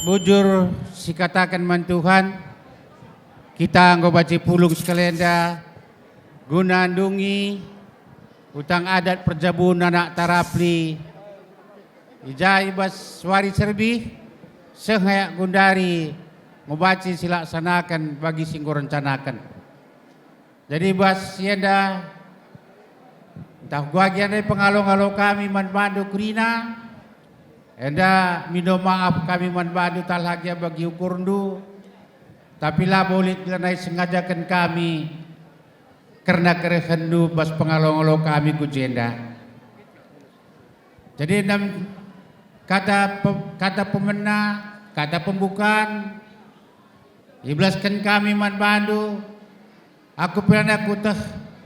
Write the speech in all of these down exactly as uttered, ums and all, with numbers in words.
Bujur sikataken man Tuhan, kita enggo banci pulung sekalenda guna ndungi utang adat perjabun anak Tarapli. I ja i bas wari serbih, seh yak gundari ngubaci silaksanaken bagi si enggo rencanaken. Jadi bas si enda, ntah uga gia ndai pengalo-ngalo kami man bandu kerina, enda mindo maaf kami man bandu talah gia bagi ukurndu, tapi labo lit lanai sengajaken kami kerna kerehenndu bas pengalo-ngalo kami ku jenda. Jadi, nem kata pe-, kata pemena, kata pembukaan, ibelasken kami man bandu, aku pe lanai kuteh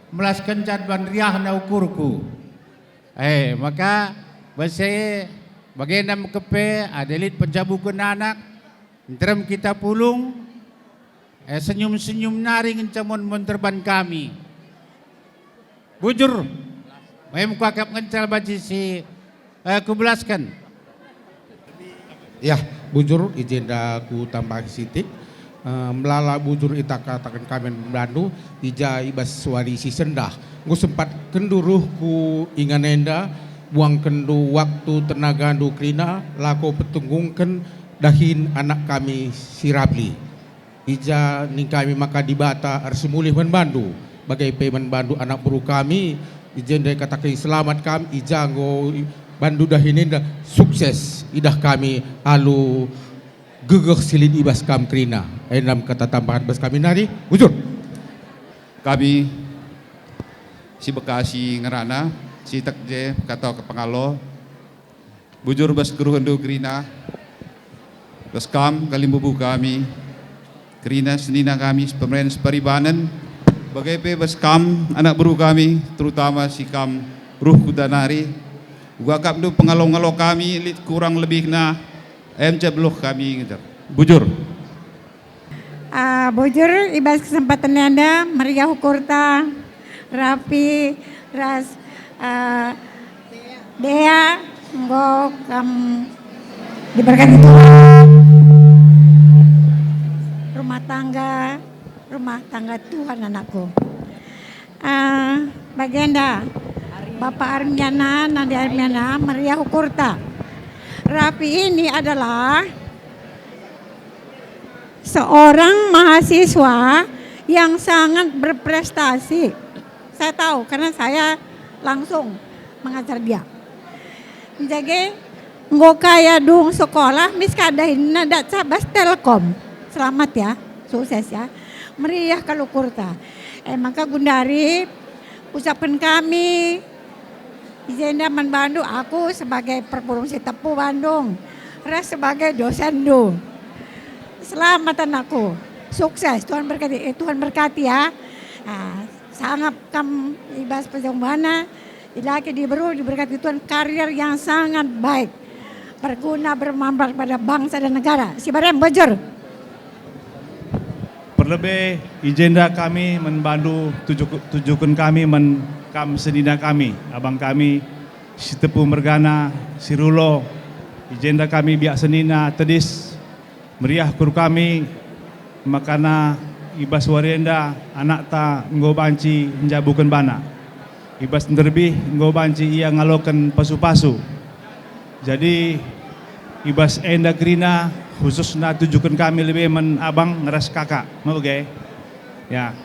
melaskenca ban riahna ukurku. Eh, maka bas e bagenda me kepe, adi lit penjabuken anak, nterem kita pulung, eh, senyum-senyum nari ngenca mon-mon terban kami. Bujur, em kuakap ngenca banci si, eh, kubelasken. Yah, bujur, i jenda kutambahi sitik. Eh, melala bujur itakataken kami bandu, i ja i bas wari si sendah. Enggo sempatkenndu reh ku ingan enda, buangkenndu waktu tenagandu kerina, lako petunggungken dahin anak kami si Rapli. I ja nina kami maka Dibata ersemulih man bandu, bage pe man bandu anak beru kami, i jenda kataken selamat kam, i ja enggo bandu dahin enda sukses idah kami alu gegeh si lit i bas kam kerina. Enda me kata tambahan bas kami nari, bujur. Kami si Bekasi ngerana, si tek je kata pengalo, bujur bas kegeluhenndu kerina, bas kam kalimbubu kami, kerina senina kami, sepemeren separibanen, bage pe bas kam anak beru kami, terutama si kam reh kuta nari. Uga akapndu pengalo-ngalo kami lit kurang lebihna, em je beluh kami ngejar. Bujur. Ah, bujur, i bas kesempaten enda meriah ukurta, Rapi ras, ah, Dea, enggo kam diberkati Tuhan. Rumah tangga, rumah tangga Tuhan, anakku. Ah, bagenda, Bapa Armiana, Nande Armiana, meriah ukurta. Rapi ini adalah seorang mahasiswa yang sangat berprestasi. Saya tahu karena saya langsung mengajar dia. Jadi, enggo kaya dung sekolah, mis kada inna dat cabas Telkom. Selamat ya, sukses ya. Meriah kal ukurta. Eh, maka gundari ucapken kami i jenda man bandu, aku sebagai perpulung Sitepu Bandung, ras sebagai dosenndu. Selamat, anakku. Sukses. Tuhan berkati, eh, Tuhan berkati ya. Ah, sangap kam i bas perjumpana, dilaki diberu diberkati Tuhan, karier yang sangat baik. Berguna, bermanfaat pada bangsa dan negara. Si barem bujur. Perlebe i jenda kami man bandu tuju-, tujuken kami man kam senina kami, abang kami, Sitepu mergana, Sirulo, i jenda kami biak senina tedis, meriah ukur kami, makana i bas wari enda anakta enggo banci njabuken bana. I bas nderbih enggo banci ia ngaloken pasu-pasu. Jadi, i bas enda kerina, khususna tujuken kami lebe man abang ras kakak. Me bage? Ya.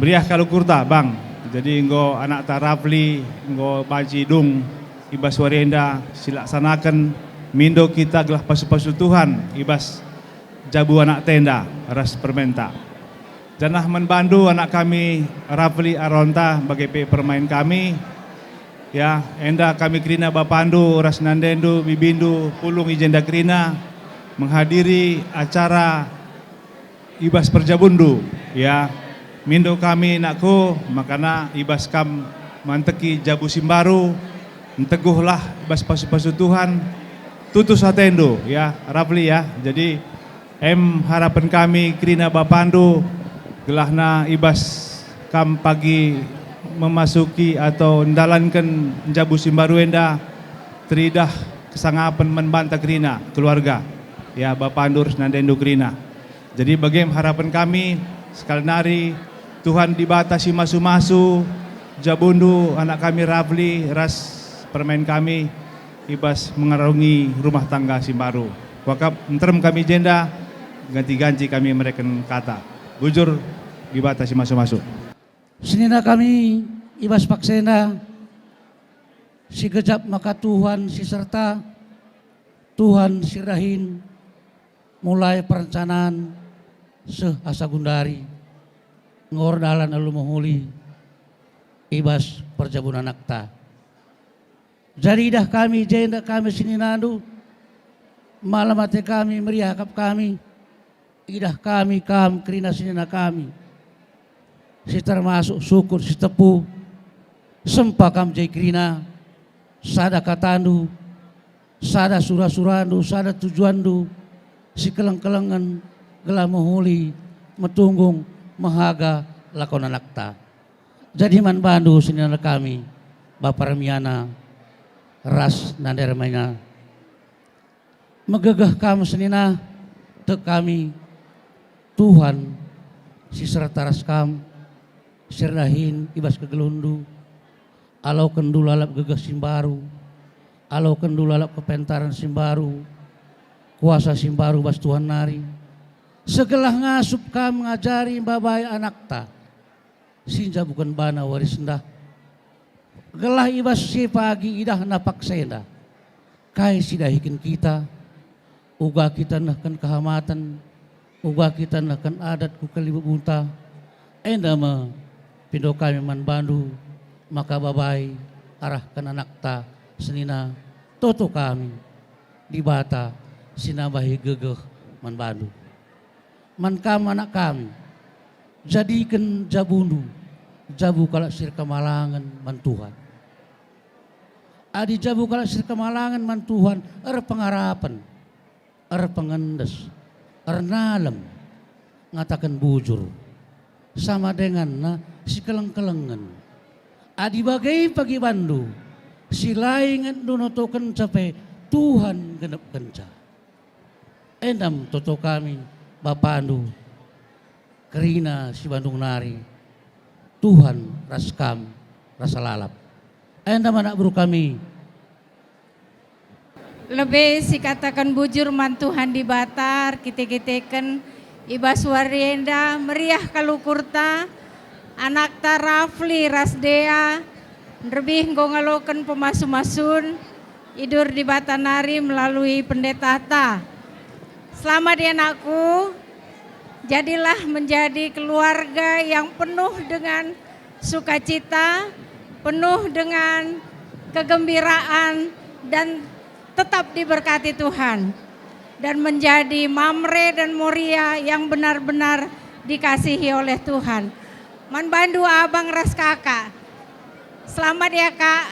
Meriah kal ukurta, Bang. Jadi, enggo anakta Rapli, enggo banci dung i bas wari enda, silaksanaken mindo kita gelah pasu-pasu Tuhan i bas jabu anakta enda ras permenta. Janah man bandu anak kami Rapli Aronta bage pe permain kami, ya, enda kami kerina bapandu ras nandendu, bibindu, pulung i jenda kerina menghadiri acara i bas perjabundu, ya. Mindo kami, nakku, makana i bas kam manteki jabu si mbaru, nteguhlah i bas pasu-pasu Tuhan, tutus atendu, ya, Rapli, ya. Jadi, em harapen kami kerina bapandu, gelahna i bas kam pagi memasuki atau ndalanken jabu si mbaru enda, teridah kesangapen man banta kerina, keluarga. Ya, bapandu ras nandendu kerina. Jadi bagem harapen kami, sekali nari Tuhan Dibata si masu-masu, jabundu anak kami Rafli ras permain kami i bas mengarungi rumah tangga si mbaru. Kuakap nterem kami jenda, ganti-ganti kami mereken kata. Bujur Dibata si masu-masu. Senina kami i bas paksa enda, si gejap maka Tuhan si serta, Tuhan si erdahin, mulai perencanaan seh asa gundari, enggo erdalan alu mehuli i bas perjabun anakta. Jadi idah kami jenda kami seninandu, malem ate kami, meriah akap kami, idah kami kam kerina senina kami, si termasuk sukut si tepu, sempa kam jai kerina, sada katandu, sada sura-surandu, sada tujuanndu, si keleng-kelengen, gelah mehuli, metunggung, mehaga, lakon anakta. Jadi man bandu senina kami, Bapa Remiana, ras Nande Remiana. Megegeh kam senina, tek kami, Tuhan, si serta ras kam, si erdahin i bas kegeluhndu, alokenndu lalap gegeh si mbaru, alokenndu lalap kepentaren si mbaru, kuasa si mbaru bas Tuhan nari, segelah ngasup kam ngajari mbabai anakta, si njabuken bana waris ndah. Gelah i bas si pagi idahna paksa enda, kai si dahiken kita, uga kita nehken kehamaten, uga kita nehken adat ku kalibubunta, enda me pindo kami man bandu, maka babai arahken anakta senina, toto kami, Dibata si nambahi gegeh man bandu. Man kam anak kami, jadiken jabundu jabu kalak si erkemalangen man Tuhan. Adi jabu kalak si erkemalangen man Tuhan, erpengarapen, erpengendes, ernalem, ngataken bujur, sama denganna si keleng-kelengen. Adi bage pagi bandu, si la ingetndu notokenca pe Tuhan genepkenca. Enda me toto kami, bapandu, kerina si Bandung nari, Tuhan ras kam rasa lalap. Enda me anak beru kami. Lebe sikataken bujur man Tuhan Dibata, erkite-kiteken i bas wari enda meriah kal ukurta, anakta Rafli ras Dea, nderbih enggo ngaloken pemasu-masun, idur Dibata nari melalui pendetata. Selamat ya, anakku. Jadilah menjadi keluarga yang penuh dengan sukacita, penuh dengan kegembiraan, dan tetap diberkati Tuhan, dan menjadi Mamre dan Moria yang benar-benar dikasihi oleh Tuhan. Man bandu abang ras kakak. Selamat ya, Kak.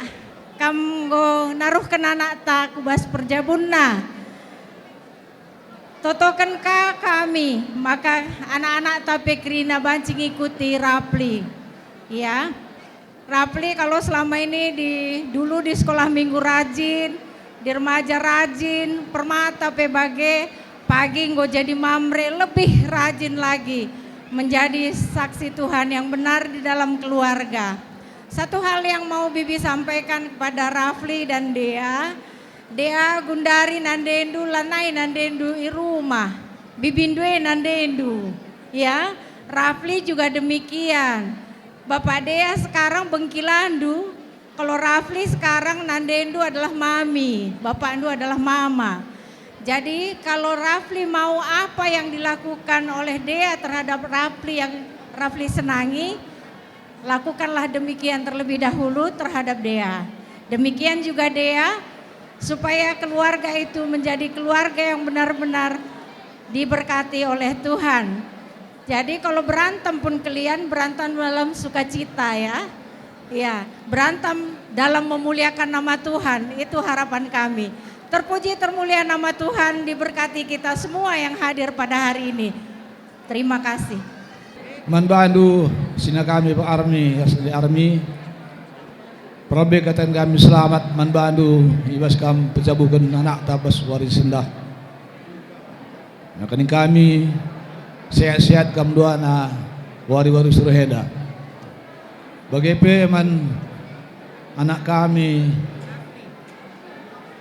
Kam enggo naruhken anakta ku bas perjabunna. Totoken ka kami, maka anak-anakta pe kerina banci ngikuti Rapli. Ya. Rapli kalau selama ini di, dulu di sekolah minggu rajin, di remaja rajin, permata pe bage, pagi enggo jadi Mamre lebih rajin lagi menjadi saksi Tuhan yang benar di dalam keluarga. Satu hal yang mau Bibi sampaikan kepada Rafli dan Dea, Dea, gundari nandendu lanai nandendu i rumah, bibindu e nandendu, ya. Rafli juga demikian. Bapak Dea sekarang bengkilandu, kalau Rafli sekarang nandendu adalah mami, bapakndu adalah mama. Jadi kalau Rafli mau apa yang dilakukan oleh Dea terhadap Rafli yang Rafli senangi, lakukanlah demikian terlebih dahulu terhadap Dea. Demikian juga Dea, supaya keluarga itu menjadi keluarga yang benar-benar diberkati oleh Tuhan. Jadi kalau berantem pun kalian berantem dalam sukacita, ya. Ya, berantem dalam memuliakan nama Tuhan, itu harapan kami. Terpuji termulia nama Tuhan, diberkati kita semua yang hadir pada hari ini. Terima kasih. Man bandu, sina kami Pak Armi, ras Ade Armi. Perlebe kataken kami selamat man bandu, i bas kam pejabuken anakta bas wari sendah. Maka ning kami, sehat-sehat kam duana wari-wari si reh enda. Bage pe man anak kami,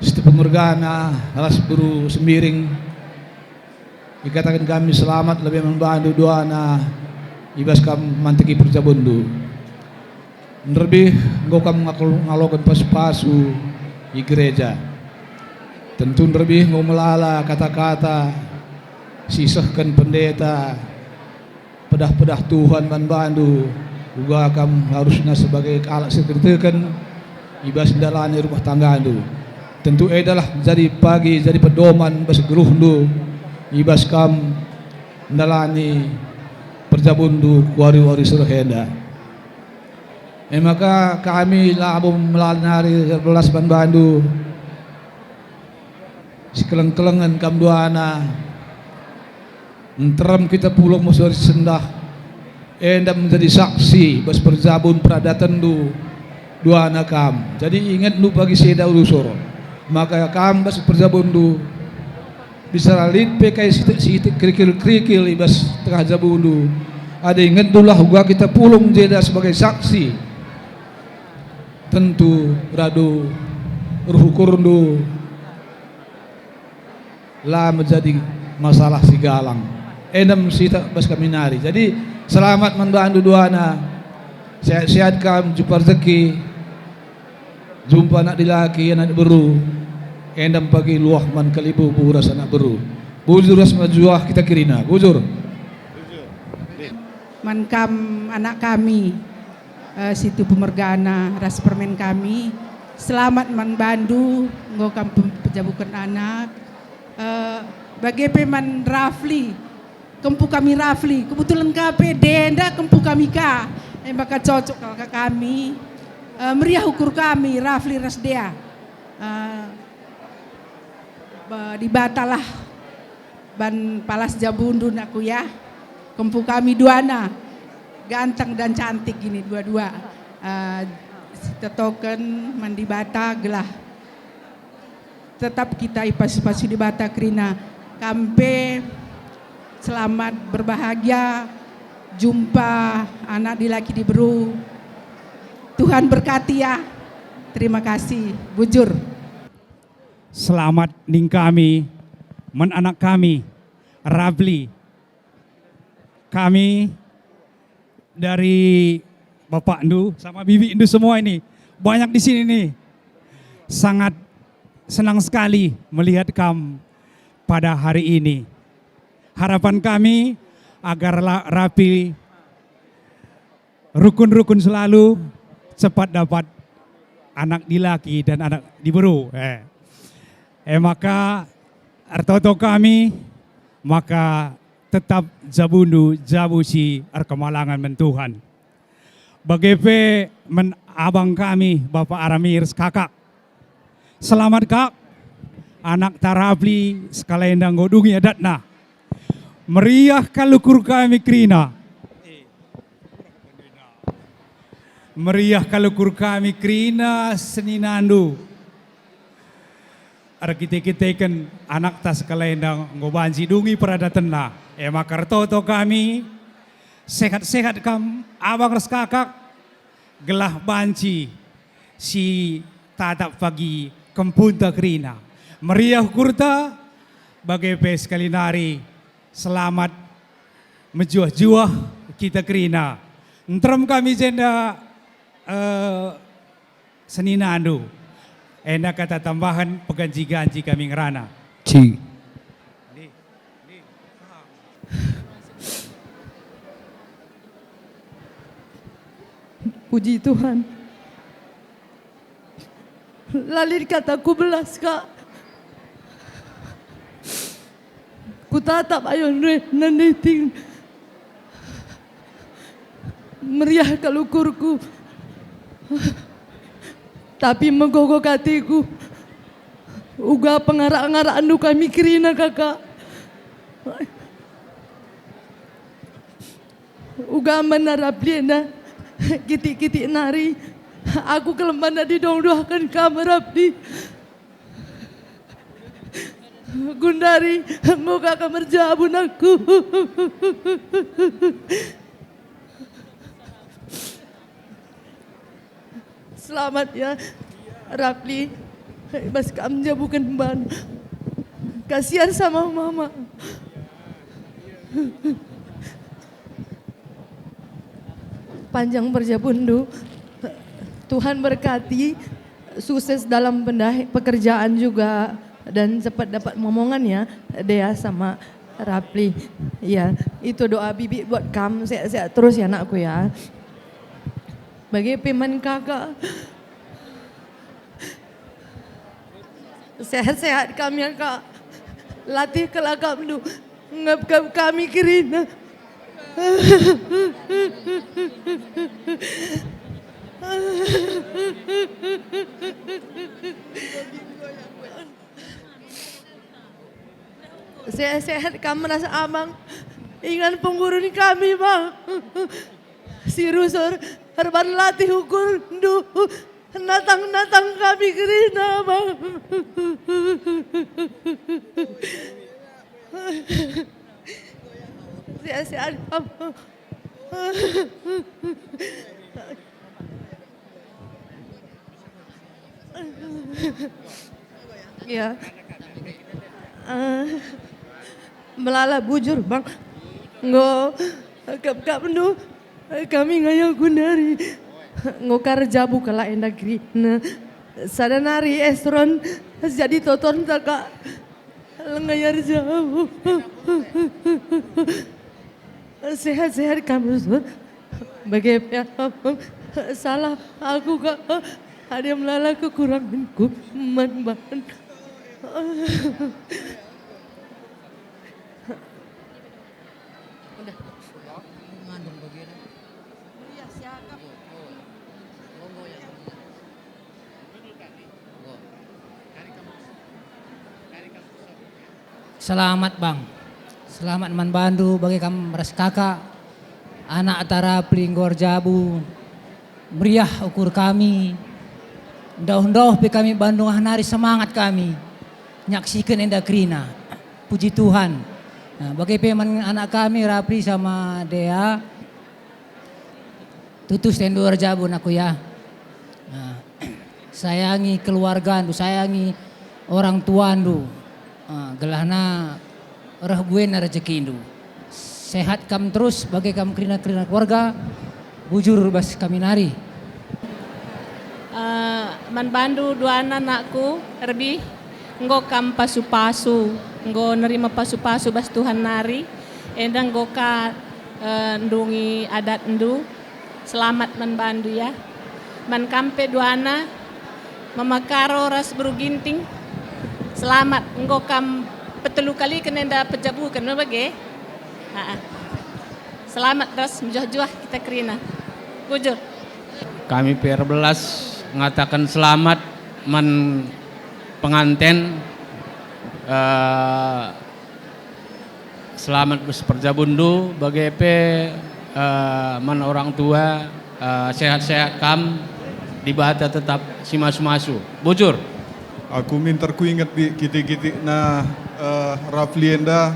Situ Pemergana ras Beru Sembiring, ikataken kami selamat lebe man bandu duana i bas kam manteki perjabunndu. Nderbih enggo kam ngakul-, ngaloken pasu-pasu i gereja. Tentu nderbih enggo melala kata-kata si isehken pendeta, pedah-pedah Tuhan man bandu, uga kam harusna sebagai kalak si erkiteken i bas ndalani rumah tanggandu. Tentu edalah jadi pagi, jadi pedoman bas geluhndu i bas kam ndalani perjabunndu ku wari-wari si reh enda. E maka kami labo melala nari erbelas man bandu, sikeleng-kelengen kam duana, nterem kita pulang musuh sendah, enda menjadi saksi bas perjabun peradatenndu duana kam. Jadi ingetndu pagi si enda rusur, maka kam bas perjabunndu, bicara lit pe kai sitik-sitik kerikil-kerikil i bas tengah jabundu, adi ingetndulah uga kita pulung jenda sebagai saksi. Tentu radu ruh ukurndu la menjadi masalah si galang. Enem sitik bas kami nari. Jadi, selamat man bandu duana. Sehat-sehat kam, jumpa rezeki, jumpa anak dilaki, anak beru. Enem pagi luah man kalibubu ras anak beru. Bujur ras mejuah kita kerina. Bujur. Man kam anak kami, eh, Situ Pemergana ras permen kami. Selamat man bandu, enggo kam pe-, pejabuken anak. Eh, bage pe man Rafli, kempu kami Rafli. Kebetulan ka pe Dea enda kempu kami ka. E maka cocok kal ka kami. Eh, meriah ukur kami, Rafli ras Dea. Eh, ba-, Dibatalah ban palas jabundu, nakku ya. Kempu kami duana, ganteng dan cantik gini dua-dua. Eh, sitetoken man Dibata gelah tetap kita ipasu-pasu Dibata kerina. Kam pe selamat berbahagia, jumpa anak dilaki diberu. Tuhan berkati ya. Terima kasih. Bujur. Selamat ning kami, man anak kami, Rafli. Kami dari bapakndu sama bibindu semua ini, banyak di sini nih. Sangat senang sekali melihat kam pada hari ini. Harapan kami agar la-, Rafli rukun-rukun selalu, cepat dapat anak dilaki dan anak diberu. Eh. E maka ertoto kami, maka tetap jabundu jabu si erkemalangen man Tuhan. Bage pe man abang kami, Bapa Arami ras Kakak. Selamat, Kak. Anakta Rafli sekalenda enggo dungi adatna. Meriah kal ukur kami kerina. Meriah kal ukur kami kerina seninandu. Erkite-kiteken anakta sekalenda enggo banci dungi peradatenna. E maka ertoto kami, sehat-sehat kam, abang ras kakak, gelah banci si tatap pagi kempunta kerina. Meriah ukurta, bage pe sekali nari selamat mejuah-juah kita kerina. Nterem kami jenda, eh, seninandu. Enda kata tambahen peganji-ganji kami ngerana. Ci. Puji Tuhan. La lit kata ku belas, Kak. Kutatap ayo neh naniting. Meriah kal ukurku. Tapi megogo atiku. Uga pengarak-ngarakndu kami kerina, Kakak. Uga menarap lienda, kitik-kitik nari, aku kelembana didongduahken kam, Rabbi. Gundari, enggo ka kam erjabu nangku. Selamat ya, Rapli. Bas kam njabuken mban. Kasian sama mama. Panjang perjabundu. Tuhan berkati, sukses dalam pendah-, pekerjaan juga, dan cepat dapat momongan ya, Dea sama Rapli. Ya, itu doa bibi buat kam, sehat-sehat terus ya, anakku ya. Bage pe man kakak. Sehat-sehat kam ya, Kak. Latih kelakapndu. Ngepkep kami kerina. Sehat-sehat kam ras Abang. Ingan penggurun kami, Bang. Si rusur erban latih ukurndu. Natang-natang kami kerina, Bang. Sehat-sehat kam. Ya. Eh, melala bujur, Bang. Enggo kap-kapndu kami ngayah gundari. Enggo ka erjabu kalak enda kerina. Sada nari Esron jadi totonta ka. Langa erjabu. Sehat-sehat kam, Rusur. Bage pe salah aku ka, adi melala kekuranganku man bandu. Udah. Ngandung bagi. Selamat, Bang. Selamat man bandu bage kam ras kakak. Anak tara pelinggur jabu. Meriah ukur kami. Ndauh-ndauh pe kami bandu ngah nari semangat kami. Nyaksiken enda kerina. Puji Tuhan. Nah, bage pe man anak kami Rapli sama Dea. Tutus tendu erjabu, anakku, ya. Nah, sayangi keluargandu, sayangi orang tuandu. Ah, gelahna reh buena rejekindu. Sehat kam terus, bage kam kerina-kerina keluarga, bujur bas kami nari. Eh, man bandu duana, anakku, Erbi, enggo kam pasu-pasu, enggo nerima pasu-pasu bas Tuhan nari, enda enggo ka, eh, ndungi adatndu. Selamat man bandu, ya. Man kam pe duana, Mama Karo ras Beru Ginting. Selamat, enggo kam petelu kaliken enda pejabuken, me bage? Ha. Selamat ras mejuah-juah kita kerina. Bujur. Kami pe erbelas ngataken selamat man penganten, eh, selamat bas perjabundu, bage pe, eh, man orang tua, eh, sehat-sehat kam, Dibata tetap si masu-masu. Bujur. Aku minter kuinget di kitik-kitikna, eh, Rafli enda,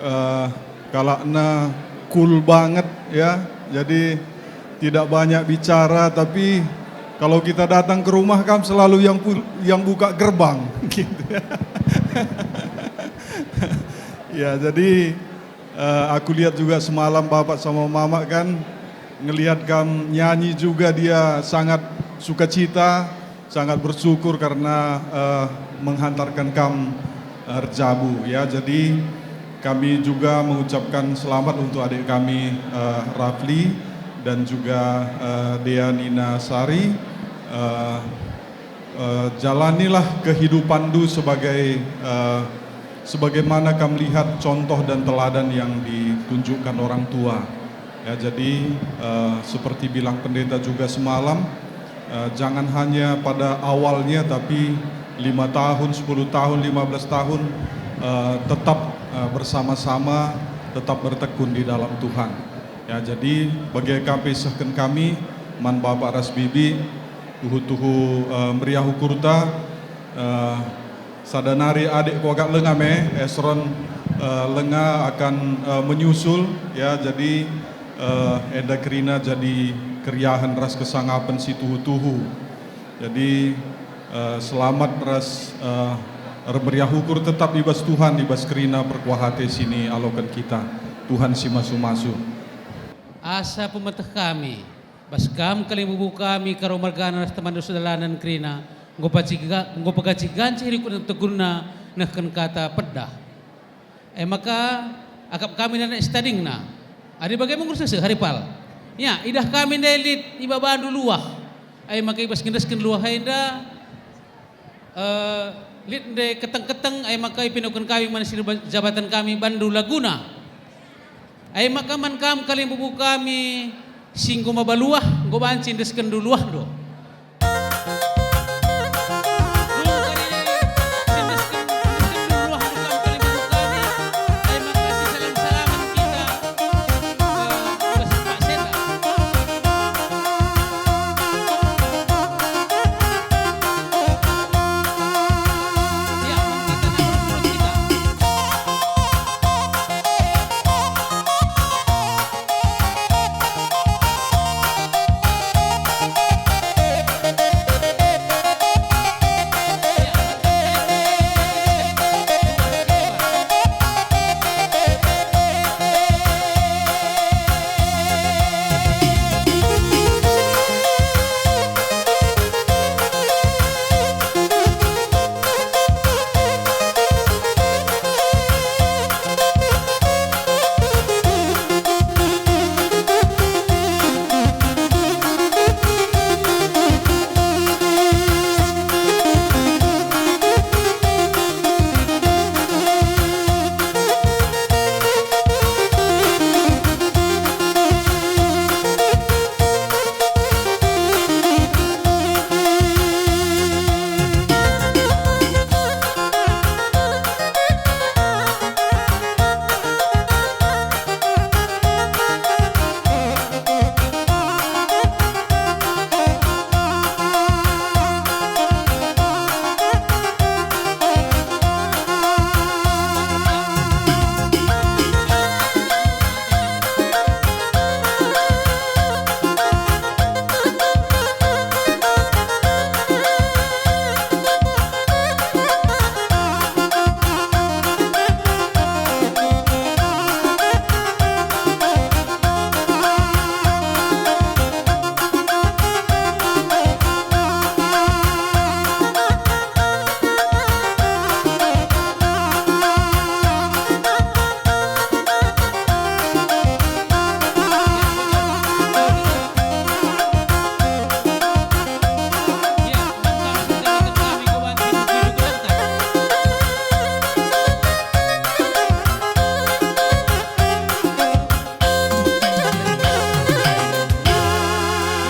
eh, kalakna cool banget, ya. Jadi, tidak banyak bicara, tapi kalau kita datang ke rumah kam selalu yang pu-, yang buka gerbang, gitu. Ya, jadi, eh, aku lihat juga semalam Bapak sama Mama kan ngelihat kam nyanyi juga, dia sangat sukacita, sangat bersyukur karena, eh, menghantarkan kam, eh, erjabu, ya. Jadi, kami juga mengucapkan selamat untuk adik kami, eh, Rafli dan juga, eh, Dea Nina Sari. Eh, eh, jalanilah kehidupanndu sebagai, eh, sebagaimana kam lihat contoh dan teladan yang ditunjukkan orang tua. Ya, jadi, eh, seperti bilang pendeta juga semalam, eh, jangan hanya pada awalnya, tapi lima tahun, sepuluh tahun, lima belas tahun, eh, tetap, eh, bersama-sama, tetap bertekun di dalam Tuhan. Ya, jadi bage ka pe isehken kami man Bapak ras Bibi, tuhu-tuhu, eh, meriah ukurta, eh, Sada nari adik kuagak lenga me, Esron, eh, lenga akan, eh, menyusul, ya, jadi, eh, enda kerina jadi keriahen ras kesangapen si tuhu-tuhu. Jadi, eh, selamat ras, eh, ermeriah ukur tetap i bas Tuhan, i bas kerina perkuah ate si nialoken kita. Tuhan si masu-masu. Asa pemeteh kami, bas kam kalimbubu kami Karo mergana ras temanndu sedalanen kerina, enggo pacik ga-, enggo pegacik gancih rikutna teguna nehken kata pedah. E maka, akap kami ndanak si tadingna. Adi bage me ngurus seh hari pal. Ya, idah kami ndai lit i babandu luah. E maka i bas ngendesken luah enda, eh, lit ndai keteng-keteng, e maka ipindoken kami man si ba-, jabaten kami bandu laguna. E maka man kam kalimbubu kami si enggo maba luah, enggo banci endeskenndu luahndu.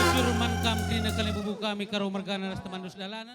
Jujur man kam kerina kalimbubu kami Karo mergana ras temanndu sedalanen.